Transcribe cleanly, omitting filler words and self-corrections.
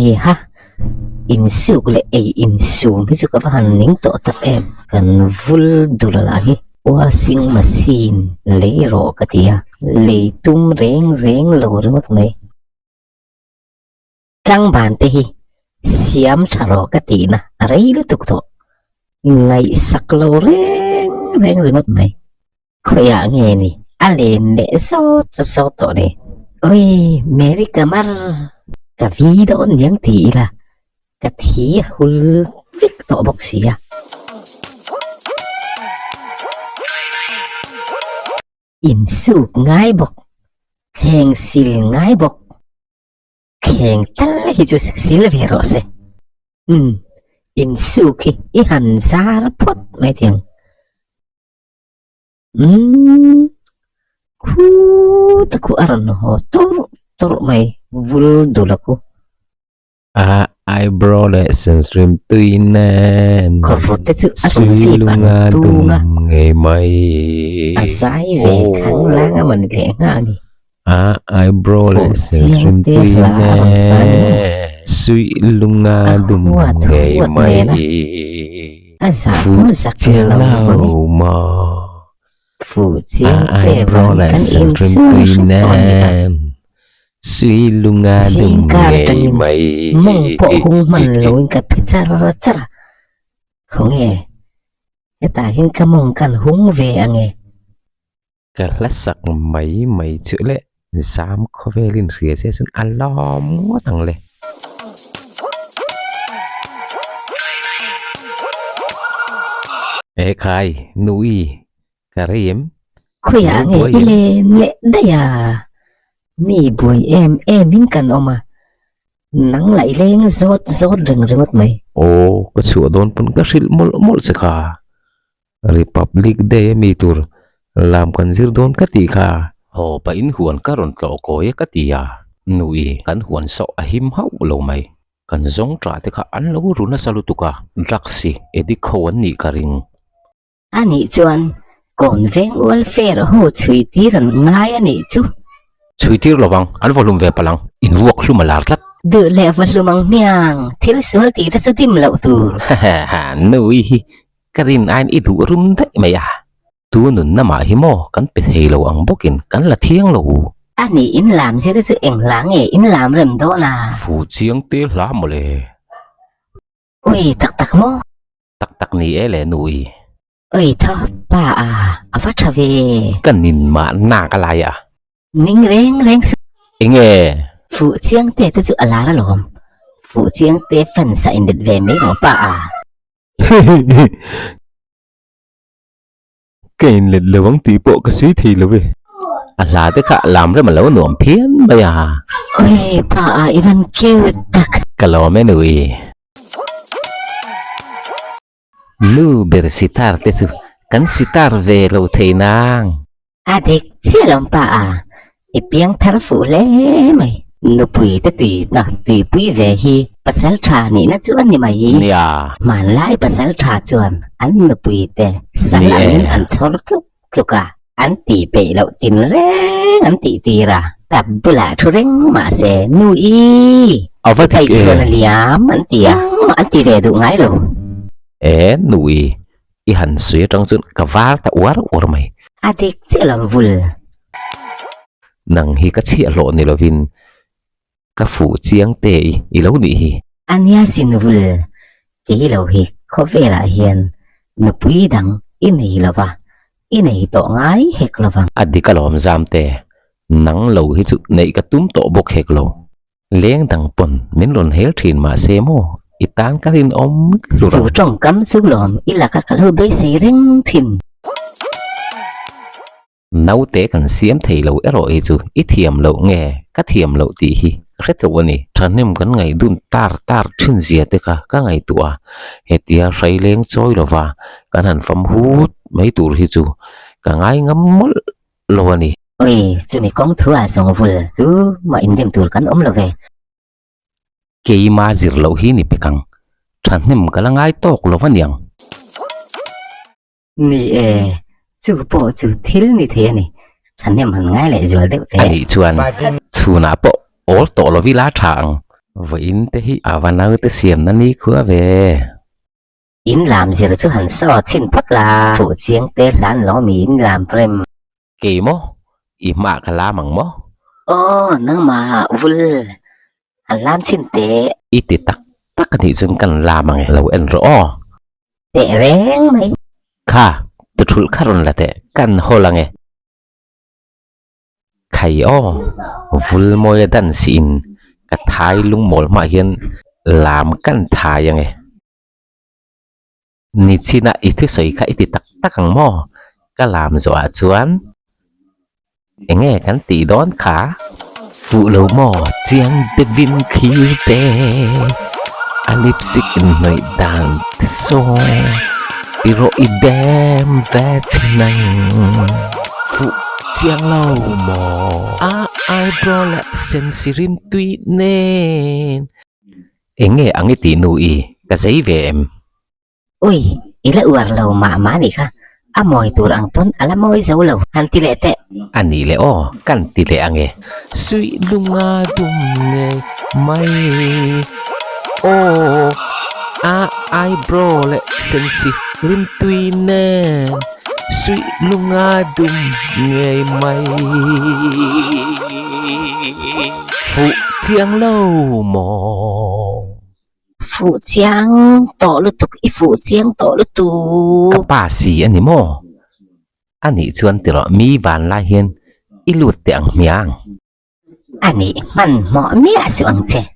Hei ha, insuk leh ei insum hi chu ka va han ning tawh tak em. Kan vul dul lah hi washing machine lei rawh ka ti a, lei tum reng reng lo ringawt mai. Tlangban te hi siam tha rawh ka tihna a rei lutuk tawh, ngaihsak lo reng reng ringawt mai. Khawiah nge ni a len leh zawt zawt tawh ni. Oi Mary Kamar ka vi dawn niang ti ila ka thi a hul vek tawh bawk si a. Insuk ngai bawk, thleng sil ngai bawk. Thleng tal hi chu sil ve rawh se. Umm, insuk hi i han zar phawt mai thei ang. Umm, khuta khu a rawn haw tawrh tawrh mai, vul dul a khu. A eyebrow leh sensrim tui nen Kawr te chu a rawn tip an Suilunga tung a. dum ngei mai A zai ve khang lang a mawni leh nghal ni. A eyebrow leh Fuh chiang sensrim te tui hla a rawn sa ni maw. nen Suilunga A dum huat ngei huat mai nen a. A zah Fuh maw zak chiang lo maw ni. lo maw. Fuh chiang A te eyebrow vang leh kan sensrim insum tui hrep tawh a ni ta. nen Suilunga dum Zingkar ngei atangin mai. mawng pawh hung hman loin ka phe char char a, khawnge hetah hian ka mawng kan hung ve ange. Ka hla sak mai mai chu le zam khawvelin hria che chuan a lawm ngawt ang le. Ekhai, Nui, ka rei em? Khawiah nge i len leh daih a? Mi buai em em in kan awm a, nang lah i leng zawt zawt reng ringawt mai. Aw, ka chhuah dawn pawn ka hrilh mawlh mawlh che kha. Republic Day a mi tur lam kan zir dawn ka tih kha. Haw pahin huan ka rawn tlawh kawi a ka ti a, nui kan huan sawh a him hauh lo mai. Kan zawng tah te kha an lo ru nasa lutuk a, drugs hi addict ho an nih ka ring. A nih chuan kawn veng welfare ho chhui tir an ngai a nih chu. Chhui tir lovang, an vaw hlum ve palh ang, in ruak hlum a lar tlat. Duh leh vaw hlum ang hmiang, thil sual tih te chu dim loh tur. Hahaha, nui hi Ka rin aiin i duh rum daih mai a, tu nunna mah hi maw kan pe thei lo ang bawkin kan la thiang lo. A nih in lam zir chu eng hla nge in lam rem dawn a? Fu chiang te hla mawle. Ui tak tak maw? Tak tak ni e le nu i. Ui tho pa a, a va tha ve. Ka nin mah nak a lai a. Ning reng reng suh. Enge? Fuh chiang te te chu a lar alawm. Fuh chiang te fans a inlet ve mai rawh pa a. Ka inlet lo ang tih pawh ka sawi thei lo e. A hla te kha lam rem a lo nuam phian mai a. Oi pa a i van cute tak. Ka lawm e nui. Nu ber sitar te chu kan sitar ve lo thei nang. A dik chiah lo pa a, i piang thar fuh hle mai. Nupui te tui na tuipui ve hi pasal tha nihna chu a ni mai. Nia. Hmanlai pasal tha chuan an nupui te sal angin an chhawr tluk tluk a, an tih peih loh tin reng an tih tir a, tap bulah thu reng mahse nu i A va dik e. Chhuan a liam an ti a, an ti ve duh ngai lo. E nu i, I han sawi atang chuan ka var ta uar uar mai. A dik chiah lo vul. Nang hi ka chhiah hlawh ni lovin ka fuh chiang te i i lo nih hi. A nia sin vul, kei lo hi khawvelah hian nupui dang i nei lo va, i nei tawh ngai hek lo vang. A dik alawm zam te, nang lo hi chu neih ka tum tawh bawk hek lo. Leng dang pawn min rawn hel thin mah se maw i tan ka rinawm hlur ang. Chu tawngkam chu lawm i laka ka lo beisei reng thin. Naute kan siam thei lo erawh hi chu i thiam loh nge ka thiam loh tih hi ka hre teuh a ni. Thahnem kan ngaihdun tar tar thin zia te kha ka ngaihtuah a, hetia hraileng chawi lova kan han fam hut mai tur hi chu ka ngai ngam mawlh lo a ni. Oi, chumi kawng thu ah zawng vul tu mah indem tur kan awm lo ve. Keima zir loh hi ni pek ang, thahnem ka la ngai tawk lo va niang. Ni e, chu pawh chu thil ni thei a ni, thahnem han ngai leh zual deuh teh. Anih chuan chhunah pawh awl tawh lo ila tha ang. Vawiin te hi a va naute siamna ni khua ve. In lam zir chu han saw chhin phawt la. Fuh chiang te hlan lo mi in lam rem. Kei maw? I hmaah ka lam ang maw? Aw, nangmah vul han lam chhin teh. I ti tak tak a nih chuan kan lam ang e, lo en rawh aw. Teh reng mai. Kha, tuthulh kha rawn la teh, kan hawl ang e. Khai aw, vul mawia dan sihin ka thai lungmawl hmaah hian lam kan thai ang e. Ni chinah i thusawi kha i ti tak tak ang maw? Ka lam zawhah chuan eng nge kan tih dawn kha? Fuh lo maw chiang deuhin thlir te, a lipstick inhnawih dan te saw i rawh i bem ve chin ang. Fuh chiang lo maw? A eyebrow leh sensi rimtui nen. Eng nge ang i tih nu i, ka zei ve em? Ui, i la uar lo mah mah nih kha, a mawi tur ang pawn a la mawi zo lo, han ti leh teh. A nih leh aw, kan ti leh ang e. Suih lunga dum ngei mai aw, a eyebrow leh sensi rimtui nen suih lunga dum ngei mai. Fuh chiang lo maw? Fuh chiang tawh lutuk, i fuh chiang tawh lutuk. Ka pa si a ni maw? A nih chuan ti rawh, mi van lai hian i lut teh ang hmiang. A nih hmanhmawh miah suh ang che.